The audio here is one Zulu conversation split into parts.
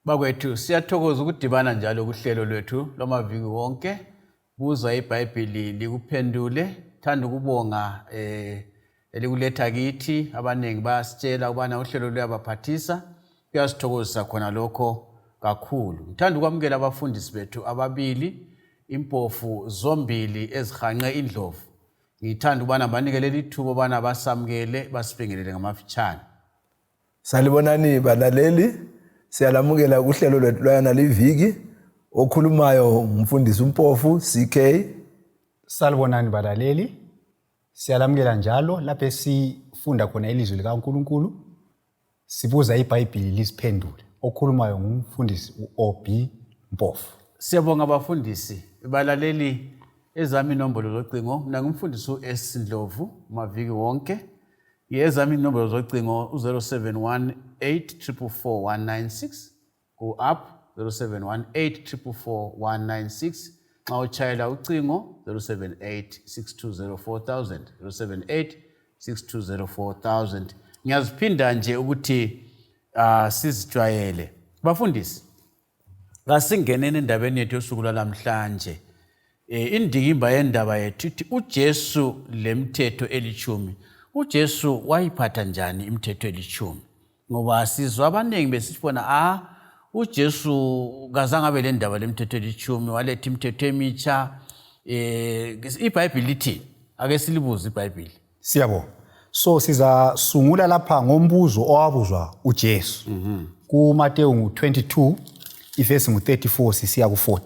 Bakwethu siyathokoza ukudibana njalo kuhlelo lwethu lwamaviki wonke. Buza iBhayibhili likuphendule. Thanda ukubonga eh elikuletha kithi abaningi bayasitshela ukubana uhlelo luyabaphathisa. Kuyasithokozisa khona lokho kakhulu. Ngithanda ukwamukela abafundisi bethu ababili impofu zombili ezihanqe indlovu. Ngithanda ukubana banike leli thuba ukubana basamukele basibingelele ngamafitshane. Salibonani balaleli, siyalamukela kuhlelo lwethu lwayona liviki. Okhulumayo ngumfundisi uMpofu CK. Salibonani balaleli, siyalamukela njalo lapho esifunda khona ilizwi likaNkulunkulu, sibuza iBhayibhili lisiphendule. Okhulumayo ngumfundisi u-OB Mpofu. Siyabonga bafundisi, balaleli ezami inombolo zocingo. Mina ngumfundisi u-S Ndlovu maviki wonke. Ezami inombolo zocingo u-071 844 ku-up 071 844 nxa utshayela ucingo 078 620 4000 078 620 4000 ngiyaziphinda nje ukuthi uh, sizijwayele bafundisi Kasingeneni endabeni yethu yosuku lwalamhlanje. E, indikimba yendaba yethu ithi uJesu lemithetho elitshumi. UJesu wayiphatha njani imithetho elitshumi? Ngoba sizwa abaningi besithi bona a ah, uJesu kazange abe lendaba lemithetho elitshumi, waletha imithetho emitsha. E, iBhayibhili lithini? Ake silibuze iBhayibhili. Siyabonga. So sizasungula lapha ngombuzo owabuzwa uJesu. KuMateyu ngu-22 ivesi ngu-34 sisiya ku-40.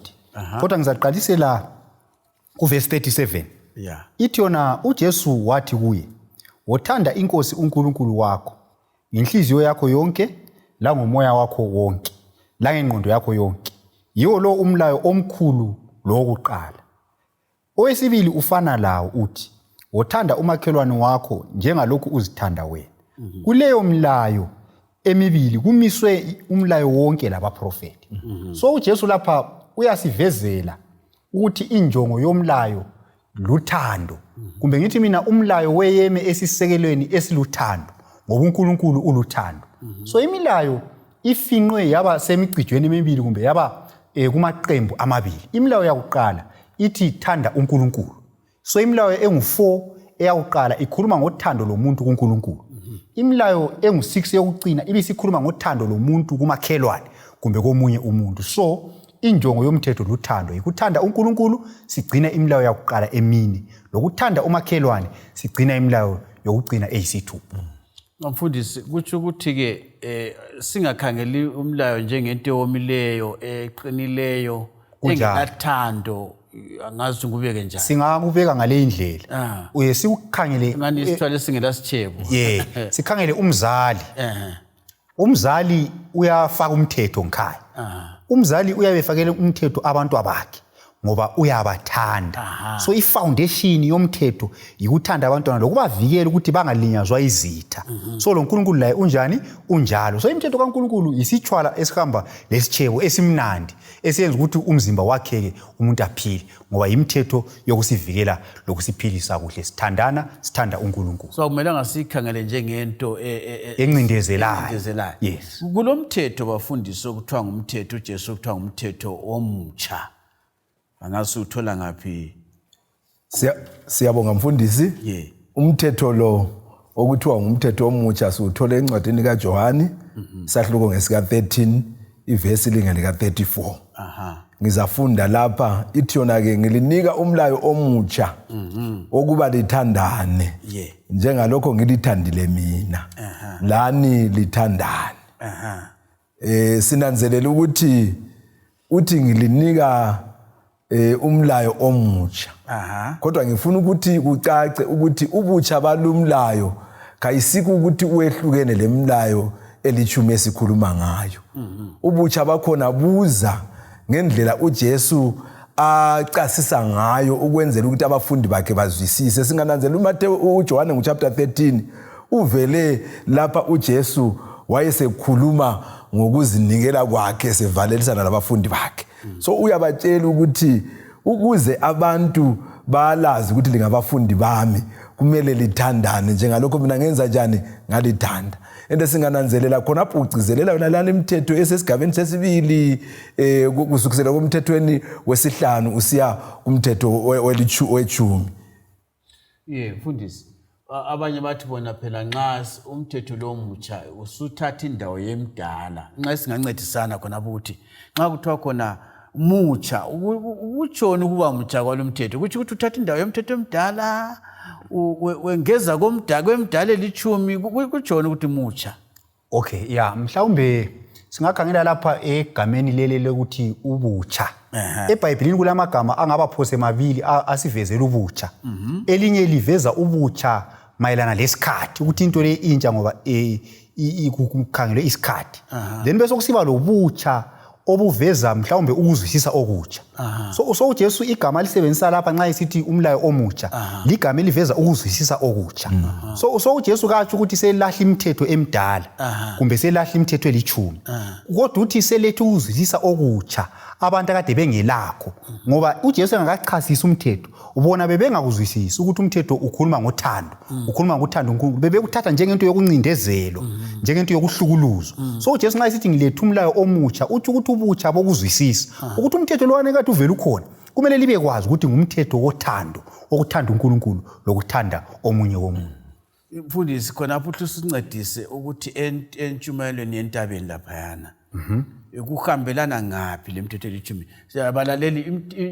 Kodwa ngizaqalisela kuvesi 37. Yeah. Ithi yona uJesu wathi kuye, "Wothanda iNkosi uNkulunkulu wakho ngenhliziyo yakho yonke langomoya wakho wonke langengqondo yakho yonke. Yiwo lo umlayo omkhulu lowokuqala. Owesibili ufana lawo uthi, wothanda umakhelwane wakho njengalokhu uzithanda wena. Kuleyo milayo emibili kumiswe umlayo wonke labaprofethi. So uJesu lapha uyasivezela ukuthi injongo yomlayo luthando. Kumbe ngithi mina umlayo weyeme esisekelweni esiluthando ngoba uNkulunkulu uluthando. So imilayo ifinqwe yaba semicijweni emibili kumbe yaba kumaqembu amabili. Imilayo yakuqala ithi thanda uNkulunkulu. So imilayo engu-4 eyakuqala ikhuluma ngothando lomuntu kuNkulunkulu. Imilayo engu-6 yokucina ibisikhuluma ngothando lomuntu kumakhelwane kumbe komunye umuntu. So injongo yomthetho luthando, yikuthanda uNkulunkulu sigcina imilayo yakuqala emine, lokuthanda umakhelwane sigcina imilayo yokucina eyisithupha. Mfundisi, kutsho ukuthi-ke eh singakhangeli umlayo njengento ewomileyo eqinileyo engenathando angazi ngubeke njani. Singakubeka ngale indlela. Ah. Uye sikukhangele ngani isithwalo esingela sitshebo. Yeah, sikhangele umzali. Umzali uyafaka umthetho ngikhaya. Umzali uyabe efakele umthetho abantu abakhe ngoba uyabathanda. So ifoundation yomthetho yikuthanda abantwana lokubavikela ukuthi bangalinyazwa izitha. So lo Nkulunkulu laye unjani? Unjalo. So imithetho kaNkulunkulu yisitshwala esihamba lesitshebo esimnandi esiyenza ukuthi umzimba wakheke umuntu aphile ngoba yimithetho yokusivikela lokusiphilisa kuhle sithandana sithanda uNkulunkulu. So akumelanga siyikhangele njengento e, e, e, encindezelayo. Yes. Kulomthetho bafundisi okuthiwa ngumthetho uJesu okuthiwa ngumthetho omutsha. Angazi uthola ngaphi? Siyabonga mfundisi. Yeah. Umthetho lo okuthiwa ngumthetho omutsha siwuthola encwadini kaJohani sahluko ngesika 13 ivesi linge lika 34. Aha. Ngizafunda lapha ithi yona ke ngilinika umlayo omutsha okuba lithandane. Yeah. Njengalokho ngilithandile mina. Lani lithandane. Aha. Sinanzelela ukuthi uthi ngilinika umlayo omutsha. Aha. Kodwa ngifuna ukuthi kucace ukuthi ubutsha balumlayo kayisikho ukuthi uwehlukene lemlayo elitshumi esikhuluma ngayo. Ubutsha bakhona buza ngendlela uJesu acasisa ngayo ukwenzela ukuthi abafundi bakhe bazwisise. Singananzelela uMateyu uJohane nguchapter 13 uvele lapha uJesu wayesekhuluma ngokuzinikela kwakhe sevalelisana labafundi bakhe. So uyabatshela ukuthi ukuze abantu balazi ukuthi lingabafundi bami kumele lithandane njengalokho mina ngenza njani ngalithanda. And singananzelela khonapho ugcizelela yona lana imithetho esesigabeni sesibili um kusukisela kumthethweni wesihlanu usiya kumthetho wetshumi. Ye mfundisi, abanye bathi bona phela nxa umthetho lo mutsha usuthatha indawo yemdala, nxa singancedisana khonapho ukuthi nxa kuthiwa khona mutsha, ukutshoni ukuba mutsha kwalo mthetho? Kutsho ukuthi uthatha indawo yomthetho emdala, wengeza kwemdala elitshumi, kutshoni ukuthi mutsha? Okay, ya mhlawumbe singakhangela lapha egameni leli lokuthi ubutsha. EBhayibhilini kulamagama angaba phose mabili asivezela ubutsha. Elinye liveza ubutsha mayelana lesikhathi, ukuthi into le intsha ngoba kukhangelwe isikhathi. Then bese kusiba lobutsha obuveza mhlawumbe ukuzwisisa okutsha. So uJesu igama alisebenzisa lapha nxa esithi umlayo omutsha ligama eliveza ukuzwisisa okutsha. So uJesu katsho ukuthi selahla imithetho emidala kumbe selahla imithetho elitshumi, kodwa uthi seletha ukuzwisisa okutsha abantu akade bengelakho, ngoba uJesu engakachasisi umthetho bona bebengakuzwisisi ukuthi umthetho ukhuluma ngothando, ukhuluma ngokuthanda uNkulunkulu, bebekuthatha njengento yokuncindezelwa, njengento yokuhlukuluzwa. So uJesu nxa esithi ngiletha umlayo omutsha, utsho ukuthi ubutsha bokuzwisisa ukuthi umthetho lowana kade uvele ukhona, kumele libe kwazi ukuthi ngumthetho wothando, wokuthanda uNkulunkulu lokuthanda omunye womunye. Mfundisi, khonapho uthi usincedise ukuthi entshumayelweni yentabeni laphayana kuhambelana ngaphi le mithetho elitshumi? Siyabalaleli,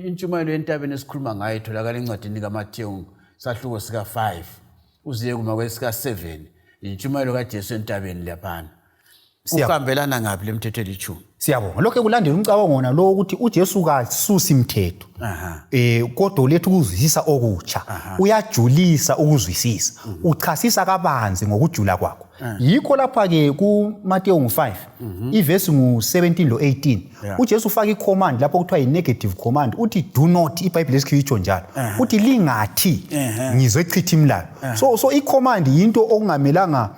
intshumayelo yentabeni esikhuluma ngayo itholakala encwadini kaMathewu sahluko sika-5 uziye kuma kwesika-7, intshumayelo kaJesu entabeni laphana. Kuhambelana ngaphi le mithetho elitshumi? Siyabonga. Lokho kulandela umcabango wona lo ukuthi uJesu kasusi imithetho, kodwa uletha ukuzwisisa okutsha, uyajulisa ukuzwisisa, uchasisa kabanzi ngokujula kwakho. Yikho lapha-ke kuMateyu ngu-5 ivesi ngu-17 lo-18, uJesu ufaka i-command lapho kuthiwa yi-negative command, uthi do not. IBhayibheli lesikhiwa itsho njalo, uthi lingathi ngizochitha imilayo. So i-command yinto okungamelanga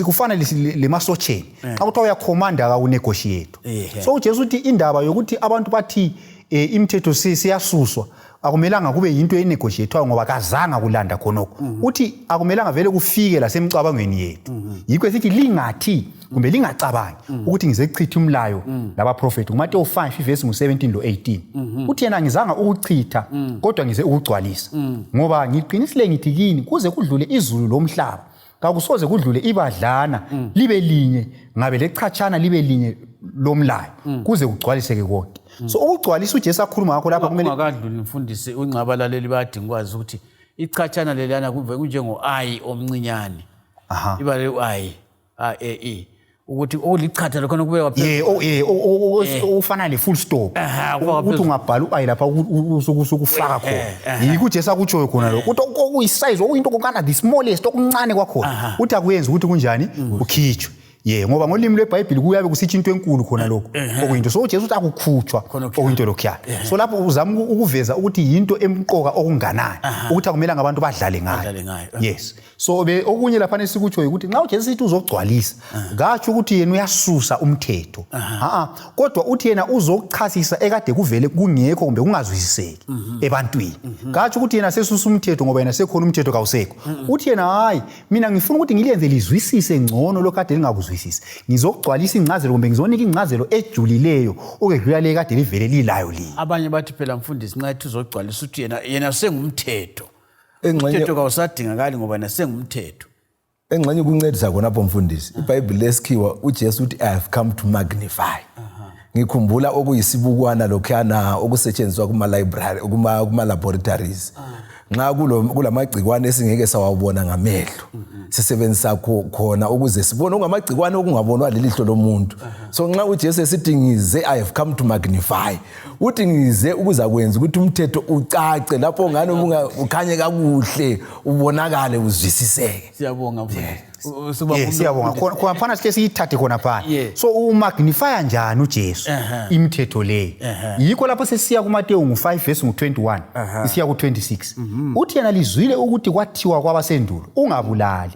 kufana lemasotsheni, xa kuthiwa uyakhomanda kawunegotiate. So uJesu uthi indaba yokuthi abantu bathi imithetho siyasuswa akumelanga kube yinto enegotiathwayo, ngoba kazanga kulanda khonokho. Uthi akumelanga vele kufike lasemcabangweni yethu. Yikho esithi lingathi kumbe lingacabangi ukuthi ngizechitha umlayo labaprofethi. NguMateyu 5 ivesi ngu-17 lo-18. Uthi yena ngizanga ukuchitha, kodwa ngize ukugcwalisa, ngoba ngiqinisile ngithi kini, kuze kudlule izulu lomhlaba kakusoze kudlule ibadlana libe linye ngabe lechatshana libe linye lomlayo, kuze kugcwaliseke konke. So ukugcwalisa uJesu akhuluma ngakho lapha kumele Ungakadluli mfundisi, uncabalaleli bayadinga ukwazi ukuthi ichatshana leliyana kumbe kunjengo-ayi omncinyane, ibale u-ayi a e i, ukuthi okulichatha lokhona kubekwa Ye ofana le-full stop, ukuthi ungabhala u-ayi lapha usukufaka khona. Yikho uJesu akutshoyo khona lokho, ukuthi okuyi-size, okuyinto kokana the smallest, okuncane kwakhona, uthi akuyenzi ukuthi kunjani kukhitshwe. Ye, ngoba ngolimi lweBhayibhili kuyabe kusitsho into enkulu khona lokho okuyinto. So uJesu uthi akukhutshwa okuyinto lokhuyana. So lapho uzama ukuveza ukuthi yinto emqoka okunganani, ukuthi akumelanga abantu badlale ngayo. Yes. So okunye laphana esikutsho ukuthi nxa uJesu sithi uzogcwalisa, katsho ukuthi yena uyasusa umthetho, a kodwa uthi yena uzochasisa ekade kuvele kungekho kumbe kungazwisiseki ebantwini. Katsho ukuthi yena sesusa umthetho ngoba yena sekhona umthetho kawusekho. Uthi yena hayi, mina ngifuna ukuthi ngiliyenze lizwisise ngcono lokhu kade lingakuzwisisi, ngizokugcwalisa ingcazelo kumbe ngizonika ingcazelo ejulileyo okwedlula le kade livele lilayo lina. Abanye bathi phela mfundisi, nxa ethi uzogcwalisa, uthi yena sengumthetho, umthetho kawusadingakali ngoba yena sengumthetho. Engxenye ukuncedisa khonapho mfundisi, iBhayibhili lesikhiwa uJesu uthi I have come to magnify. Ngikhumbula okuyisibukwana lokhuyana okusetshenziswa kuma-library, kuma-laboratories, nxa kulamagcikwane esingeke sawabona ngamehlo, sisebenzisa khona ukuze sibone okungamagcikwane okungabonwa lilihlo lomuntu. So nxa uJesu esithi ngize, I have come to magnify, uthi ngize ukuzakwenza ukuthi umthetho ucace lapho ngani ukhanye kakuhle, ubonakale, uzwisiseke. Siyabonga mfundisi. Siyabonga. Khona phana sike siyithathe khona phana. So umagnifya njani uJesu imithetho leyi? Yikho lapho sesiya kuMateyu ngu-5 verse ngu-21 isiya ku-26. Uthi yena lizwile ukuthi kwathiwa kwabasendulo, ungabulali,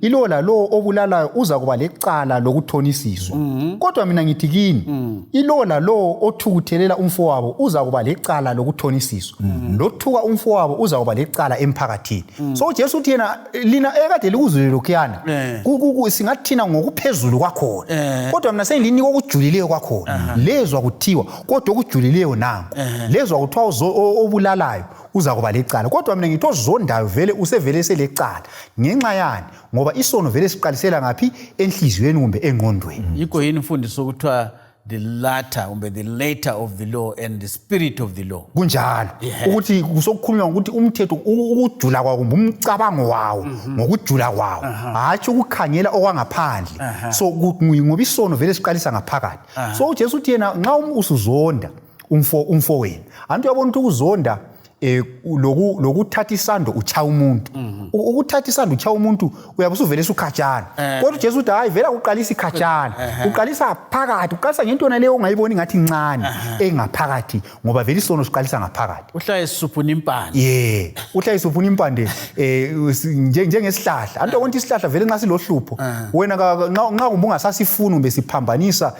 ilowo lalowo obulalayo uza kuba lecala lokuthonisiswa. Kodwa mina ngithi kini, ilowo lalowo othukuthelela umfowabo uza kuba lecala lokuthonisiswa, lothuka umfowabo uza kuba lecala emphakathini. So uJesu uthi yena lina ekade likuzwile lokhuyana. Eh. Singathi thina ngokuphezulu kwakhona, Eh. kodwa mina sengilinika okujulileyo kwakhona. Lezwa kuthiwa, kodwa okujulileyo nanku. Lezwa kuthiwa obulalayo uza kuba lecala, kodwa mina ngithi ozondayo vele usevele selecala. Ngenxa yani? Ngoba isono vele siqalisela ngaphi? Enhliziyweni kumbe engqondweni. Yikho yini imfundiso okuthiwa the latter kumbe the later of the law and the spirit of the law? Kunjalo, ukuthi kusokukhulunywa ngokuthi umthetho ukujula kwawo kumbe umcabango wawo ngokujula kwawo, hatshi ukukhangela okwangaphandle. So ngoba isono vele siqalisa ngaphakathi. So uJesu uthi yena nxa usuzonda umfowenu, anti uyabona ukuthi ukuzonda lokuthatha isando uchaya umuntu, ukuthatha isando uchaya umuntu, uyabe usuvele usukhatshana. Kodwa uJesu uthi hayi, vele akuqalisa ikhatshana, uqalisa phakathi, uqalisa ngento yona leyo ongayiboni ngathi incane engaphakathi, ngoba vele isono siqalisa ngaphakathi. Uhlale sisuphuna impande. Ye, uhlale usuphuna impande njengesihlahla. Anto konke isihlahla vele nxa silohlupho wena nxa kumbe ungasasifuni kumbe siphambanisa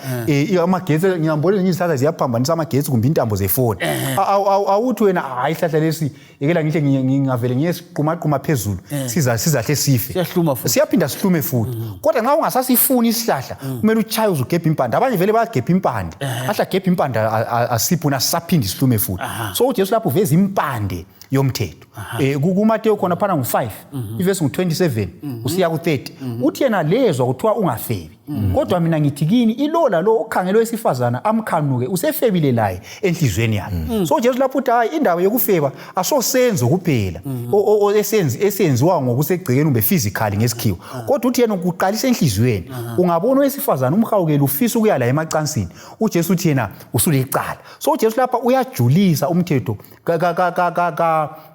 amagetsi, ngiyambona ezinye izihlahla ziyaphambanisa amagetsi kumbe intambo zefoni. Awuthi wena hayi, isihlahla lesi yekela ngihle ngingavele ngiyesiqumaquma phezulu, sizahle sife. Siyahluma futhi. Siyaphinda sihlume futhi. Kodwa nxa ungasasifuni isihlahla, kumele utshaye uze ugebhe impande. Abanye vele bayagebha impande, ahle agebhe impande, asiphuna asisaphinde sihlume futhi. So uJesu lapho uveza impande yomthetho. KuMateyu khona phana ngu-5, ivesi ngu-27 usiya ku-30, uthi yena lezwa kuthiwa ungafebi, kodwa mina ngithi kini, ilo lalo okhangele owesifazana amkhanuke usefebile laye enhliziyweni yakhe. So uJesu lapho uthi hayi, indaba yokufeba asosenzo kuphela esenziwa ngokusegcekeni kumbe physically ngesikhiwa, kodwa uthi yena kuqalisa enhliziyweni. Ungabona owesifazana umhawukele, ufisa ukuya la emacansini, uJesu uthi yena usulecala. So uJesu lapha uyajulisa umthetho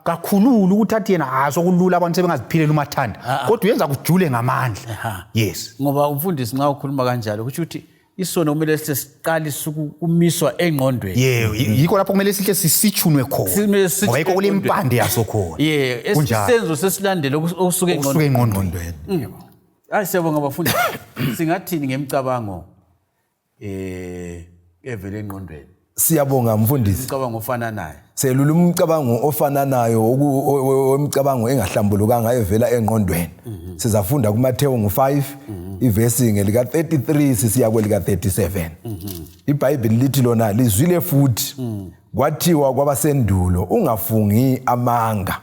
kakhulula ukuthi athi yena hayi, sokulula abantu sebengaziphilela umathanda, kodwa uyenza kujule ngamandla. Yes. Ngoba umfundisi, nxa ukhuluma kanjalo, kusho ukuthi isono kumele sihle siqalise ukumiswa engqondweni. Ye, yikho lapho kumele sihle sisitshunwe khona, Simele sisitshunwe ngoba yikho kule engqondweni. impande yaso khona. Ye. Kunjalo. Isenzo sesilandele okusuka okusuka engqondweni. Engqondweni. Hayi, siyabonga bafundi. Singathini ngemicabango evele engqondweni? Siyabonga, mfundisi. Umcabango ofananayo. Selula umcabango ofananayo wemicabango engahlambulukanga evela engqondweni. Sizafunda kuMathewu ngu-5, ivesi ngelika-33 sisiya kwelika-37. IBhayibhili lithi lona, lizwile futhi kwathiwa kwabasendulo, ungafungi amanga,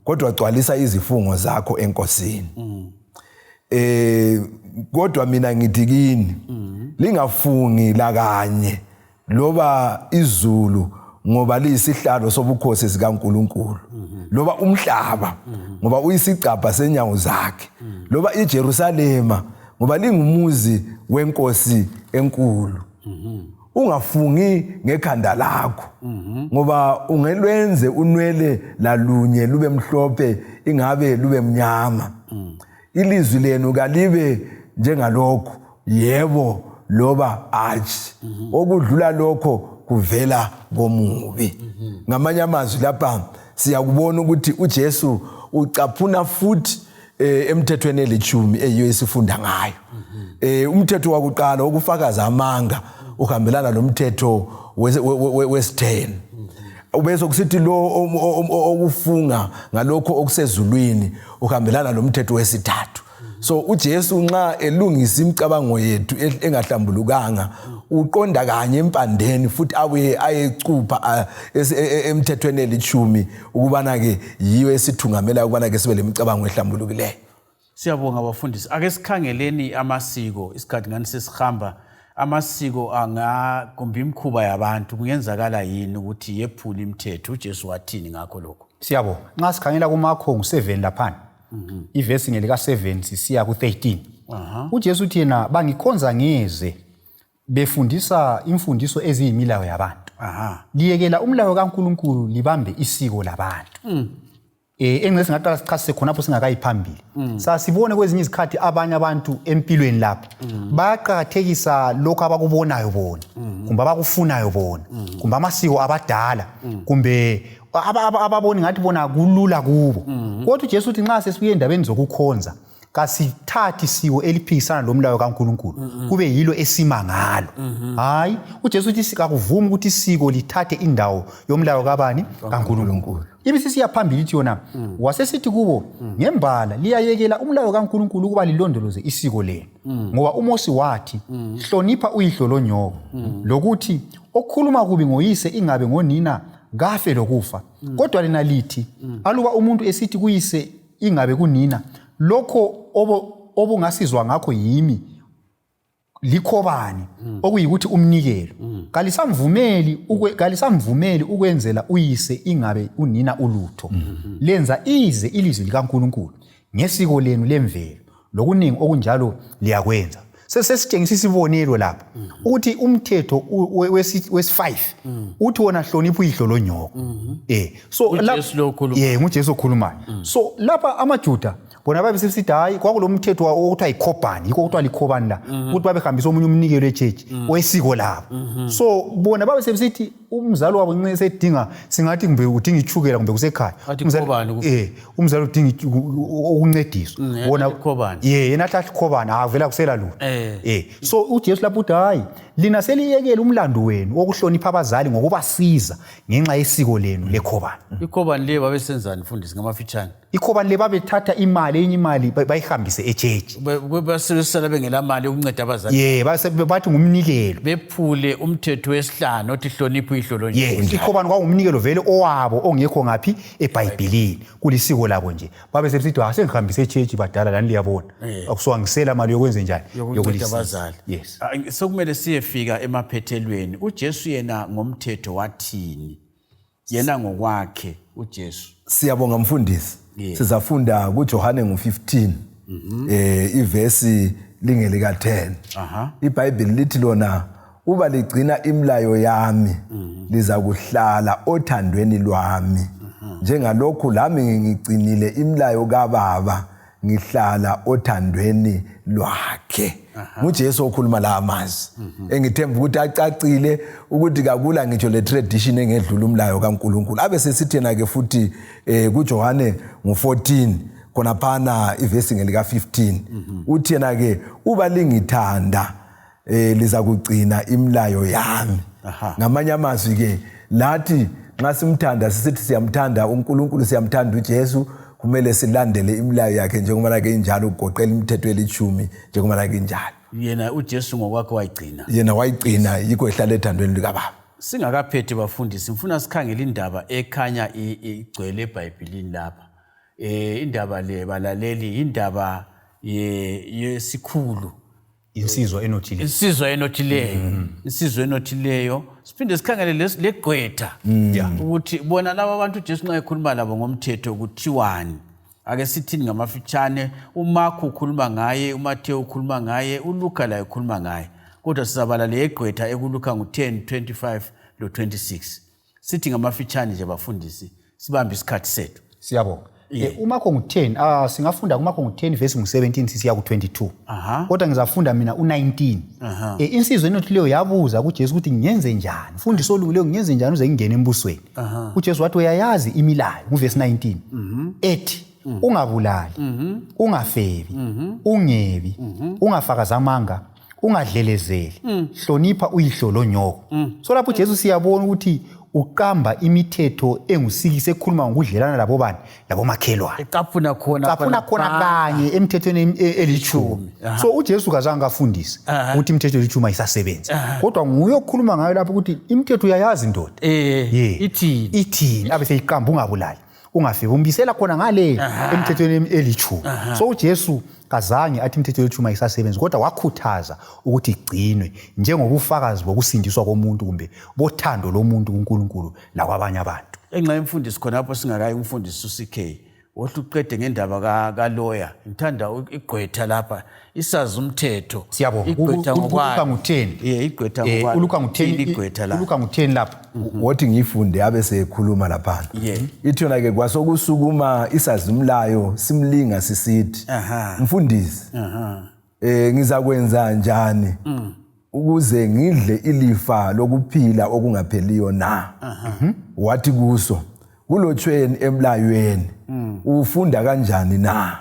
kodwa gcwalisa izifungo zakho eNkosini. Kodwa mina ngithi kini, lingafungi lakanye, loba izulu, ngoba liyisihlalo sobukhosi sikaNkuluNkulu, loba umhlaba, ngoba uyisigcabha senyawo zakhe, loba iJerusalema, ngoba lingumuzi wenkosi enkulu. Ungafungi ngekhanda lakho, ngoba ungelwenze unwele lalunye lube mhlophe ingabe lube mnyama. Ilizwi lenu kalibe njengalokhu, yebo loba atshi. Okudlula lokho kuvela komubi. Ngamanye amazwi, lapha siyakubona ukuthi uJesu ucaphuna futhi emthethweni elithumi eyiyo esifunda ngayo. Umthetho wakuqala wokufakaza amanga uhambelana nomthetho wesitheni, bese kusithi lo okufunga ngalokho okusezulwini uhambelana nomthetho wesithathu. So uJesu nxa elungisa imicabango yethu engahlambulukanga, uqonda kanye empandeni futhi abuye ayecupha emthethweni elithumi, ukubana ke yiyo esithungamela ukubana ke sibe lemicabango ehlambulukileyo. Siyabonga bafundisi. Ake sikhangeleni amasiko, isikhathi ngani sesihamba. Amasiko anga kumbe imikhuba yabantu, kungenzakala yini ukuthi yephule imithetho? UJesu wathini ngakho lokho? Siyabonga. Nxa sikhangela kuMakho ngu-7 laphana, ivesi ngelika-7 sisiya ku-13, uJesu uthi yena bangikhonza ngeze, befundisa imfundiso eziyimilayo yabantu. Liyekela umlayo kaNkulunkulu, libambe isiko labantu. Engxe singaqala sichasise khonapho singakayi phambili. Sasibone kwezinye izikhathi abanye abantu empilweni lapha bayaqakathekisa lokho abakubonayo bona, kumbe abakufunayo bona, kumbe amasiko abadala, kumbe ababoni ngathi bona kulula kubo. Kodwa uJesu uthi nxa sesibuye endabeni zokukhonza, kasithathi siko eliphikisana lomlayo kaNkulunkulu kube yilo esima ngalo. Hayi, uJesu uthi kakuvumi ukuthi isiko lithathe indawo yomlayo kabani? KaNkulunkulu. Ibisisiya phambili ithi yona, wasesithi kubo, ngembala liyayekela umlayo kaNkulunkulu ukuba lilondoloze isiko lenu, ngoba uMosi wathi, hlonipha uyihlo lonyoko, lokuthi okhuluma kubi ngoyise ingabe ngonina kafe lokufa. Kodwa lina lithi, aluba umuntu esithi kuyise ingabe kunina, lokho obungasizwa ngakho yimi likhobani, okuyikuthi umnikelo, kalisamvumeli ukwenzela uyise ingabe unina ulutho. Lenza ize ilizwi likaNkulunkulu ngesiko lenu lemvelo, lokuningi okunjalo liyakwenza. Sesitshengisa isibonelo lapha ukuthi umthetho wesi-5 uthi wona hlonipha uyihlo lonyoko. So uJesu lo okhulumayo. Yeah, nguJesu okhulumayo. So lapha amaJuda bona babe sebesithi hayi, kwakulo mthetho okuthiwa yikhobhani, yikho okuthiwa likhobani la, ukuthi babehambisa omunye umnikelo etshetshi wesiko labo. So bona babe sebesithi umzali wabo nxa esedinga, singathi kumbe udinga ichukela kumbe kusekhaya, Athi khobani umzali udinga ukuncediswa, yena athi khobani. Ye, yena athi khobani, ah, vele akusela lutho. So uJesu lapho uthi hayi, lina seliyekele umlando wenu wokuhlonipha abazali ngokubasiza ngenxa yesiko lenu lekhobani. Ikhobani le babesenzani, mfundisi, ngamafitshane? Ikhobani le babethatha imali, enye imali bayihambise etshetshi. Basebesala bengela mali yokunceda abazali. Ye, bathi ngumnikelo. Bephule umthetho wesihlanu othi hlonipha uyihlo lonyoko. Yes, ikhobani kwakungumnikelo vele owabo ongekho ngaphi eBhayibhilini, kulisiko labo nje. Babe sebesithi ha, sengihambise etshetshi badala, lani liyabona, akusuka ngisela mali yokwenze njani? Yokunceda Yokulisiza. abazali. Yes. Ah, sokumele siyefika emaphethelweni. UJesu yena ngomthetho wathini yena ngokwakhe uJesu? Siyabonga, mfundisi. Sizafunda kuJohane ngu-15, ivesi lingelika 10. IBhayibheli lithi lona, uba ligcina imilayo yami, liza kuhlala othandweni lwami, njengalokhu lami ngigcinile imilayo kaBaba, ngihlala othandweni lwakhe. NguJesu okhuluma la amazwi, engithemba ukuthi acacile ukuthi kakula ngitsho le tradition engedlula umlayo kaNkulunkulu. Abe sesithi yena ke futhi kuJohane ngu-14 khonaphana, ivesi ngelika 15, uthi yena ke, uba lingithanda, liza kugcina imilayo yami. Ngamanye amazwi ke, lathi nxa simthanda, sisithi siyamthanda uNkulunkulu, siyamthanda uJesu, kumele silandele imilayo yakhe njengoba ke injalo, kugoqela imithetho elithumi njengoba ke injalo. Yena uJesu ngokwakhe wayigcina. Yena wayigcina, yikho ehlala ethandweni likaBaba. Singakaphethi, bafundisi, ngifuna sikhangele indaba ekhanya igcwele eBhayibhilini lapha. Indaba le, balaleli, indaba yesikhulu. Insizwa enothile. Insizwa enothileyo, insizwa enothileyo. Siphinde sikhangele legqwetha, ukuthi bona laba abantu uJesu nxa ekhuluma labo ngomthetho kuthiwani. Ake sithini ngamafitshane? UMakho ukhuluma ngaye, uMathewu ukhuluma ngaye, uLuka laye ukhuluma ngaye, kodwa sizabala le yegqwetha ekuLuka ngu-10 25 lo-26. Sithi ngamafitshane nje, bafundisi, sibambe isikhathi sethu. Siyabonga. UMakho ngu-10, ah, singafunda kuMakho ngu-10 verse ngu-17 sisiya ku-22. Kodwa ngizafunda mina u-19. Insizwa enothileyo yabuza kuJesu ukuthi ngenze njani, mfundisi olungileyo, ngenze njani uze ngingene embusweni? UJesu wathi, uyayazi imilayo, nguvesi 19, ethi ungabulali, ungafebi, ungebi, ungafakazi amanga, ungadlelezeli, hlonipha uyihlo lonyoko. So lapho uJesu siyabona ukuthi uqamba imithetho engusikisi ekhuluma ngokudlelana labo bani, labomakhelwane. Ecaphuna khona. Caphuna khona kanye emithethweni elithumi. So uJesu kazange afundise ukuthi imithetho elithumi ayisasebenzi, kodwa nguye okhuluma ngayo lapho ukuthi imithetho uyayazi, ndoda. Yeah. Ithini? Ithini? Abe seyiqamba, ungabulali, ungafiki, umbisela khona ngale emithethweni elithumi. So uJesu kazange athi imithetho elithumi ayisasebenzi, kodwa wakhuthaza ukuthi igcinwe njengobufakazi bokusindiswa komuntu kumbe bothando lomuntu kuNkulunkulu lakwabanye abantu. Enxa imfundisi khonapho, singakayi umfundisi uCK, wohle uqede ngendaba kaloya. Ngithanda igqwetha lapha, isazi umthetho. Siyabonga. Igqwetha ULuka ngokwalo. ngu-10. Ye, igqwetha ngokwalo. ULuka ngu-10. Ithini igqwetha la? ULuka ngu-10 lapha. Wothi ngiyifunde, abe sekhuluma laphana. Ithi yona ke, kwasokusukuma isazimlayo simlinga sisithi, mfundisi, ngizakwenza njani ukuze ngidle ilifa lokuphila okungapheliyo na? Wathi kuso, kulotshweni emlayweni? Ufunda kanjani na?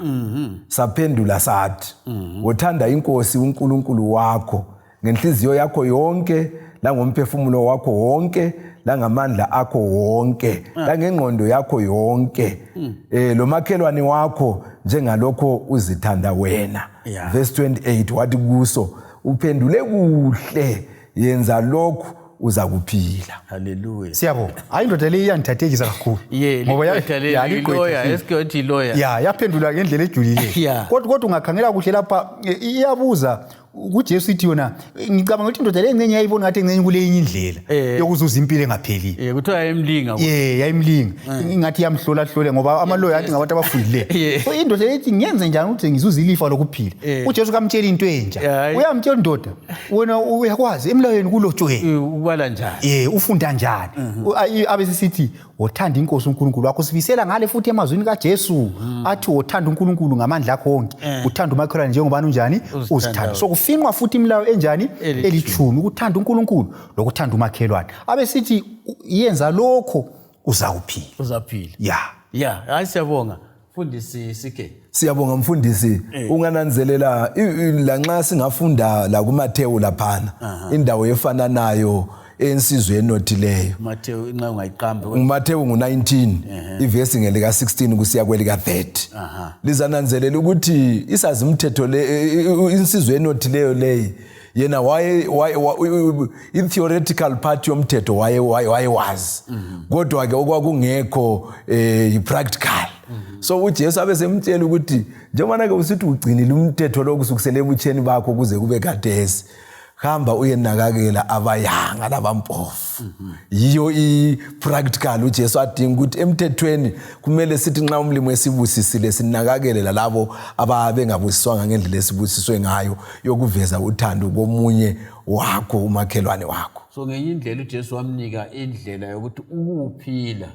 Saphendula sathi, wothanda inkosi uNkulunkulu wakho ngenhliziyo yakho yonke langomphefumulo wakho wonke langamandla akho wonke ah. langengqondo yakho yonke mm. eh lo makhelwane wakho njengalokho uzithanda wena yeah. Verse 28 wathi kuso uphendule kuhle yenza lokhu uza kuphila. Haleluya. Siyabonga. Hayi indoda le iyangithathekisa kakhulu. Ngoba ya esithi lawyer. Ya yaphendula ngendlela ejulileyo. Kodwa kodwa ungakhangela kuhle lapha iyabuza kuJesu ithi yona ngicabanga ukuthi indoda le engcenye yayibona ngathi engcenye kuleyinye indlela eh. yokuzuza impilo engapheliyo. Eh kuthiwa yayimlinga. Eh yayimlinga. Eh. Ingathi iyamhlola hlole ngoba amaloya athi ngabantu abafundileyo. So indoda le ithi ngenze njani ukuthi ngizuze ilifa lokuphila. UJesu kamtshela into entsha. Uyamtshela indoda wena uyakwazi emlayweni kulotshweni ubala njani eh ufunda njani mhm. Abe sisithi wothanda inkosi uNkulunkulu wakho sibisela ngale futhi emazwini kaJesu mhm. Athi wothanda uNkulunkulu ngamandla akho wonke eh. Uthanda umakhelwane njengoba unjani uzithanda so kufinqwa futhi imilayo enjani elithumi ukuthanda uNkulunkulu lokuthanda umakhelwane abe sithi yenza lokho uzawuphila uzaphila ya ya hayi siyabonga mfundisi sike Siyabonga mfundisi eh. Ungananzelela lanxa singafunda la kuMathewu laphana indawo efananayo ensizwe enothileyo. Mathewu inxa ungayiqambi uMathewu ngu-19 ivesi ngelika 16 kusiya kwelika 30 lizananzelela ukuthi isazimthetho le insizwe enothileyo leyi yena waye i-theoretical part yomthetho waye wayewazi kodwa ke okwakungekho eh i-practical so uJesu abe semtshela ukuthi njengoba ke usithi ugcinile umthetho lo kusukisela ebutsheni bakho kuze kube khathesi hamba uyenakakela abayanga labampofu yiyo i-practical uJesu adinga ukuthi emthethweni kumele sithi nxa umlimi esibusisile sinakakele lalabo ababengabusiswanga ngendlela esibusiswe ngayo yokuveza uthando komunye wakho umakhelwane wakho. So ngenye indlela uJesu wamnika indlela yokuthi ukuphila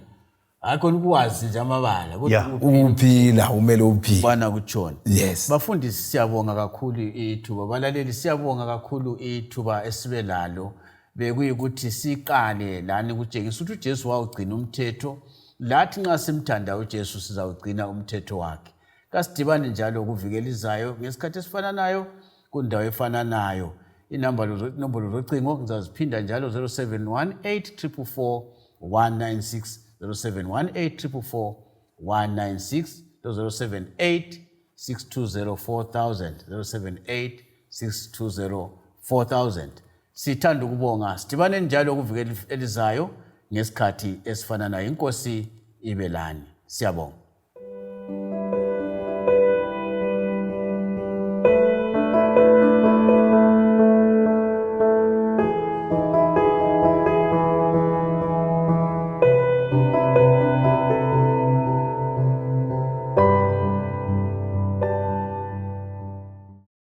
hayi khona ukwazi nje amabala kodwa ukuphila umele uphile bana kutshona. Yes. Bafundisi siyabonga kakhulu ithuba, balaleli siyabonga kakhulu ithuba esibe lalo bekuyikuthi siqale lani kutshengisa ukuthi uJesu wawugcina umthetho lathi nxa simthanda uJesu sizawugcina umthetho wakhe. Kasidibane njalo kuviki elizayo ngesikhathi esifananayo kundawo efananayo. Inombolo zocingo ngizaziphinda njalo 0718 444 196 0718 444 196 078 620 4000 078 620 4000. Sithanda ukubonga, sidibane njalo kuviki elizayo ngesikhathi esifananayo. Inkosi ibe lani. Siyabonga.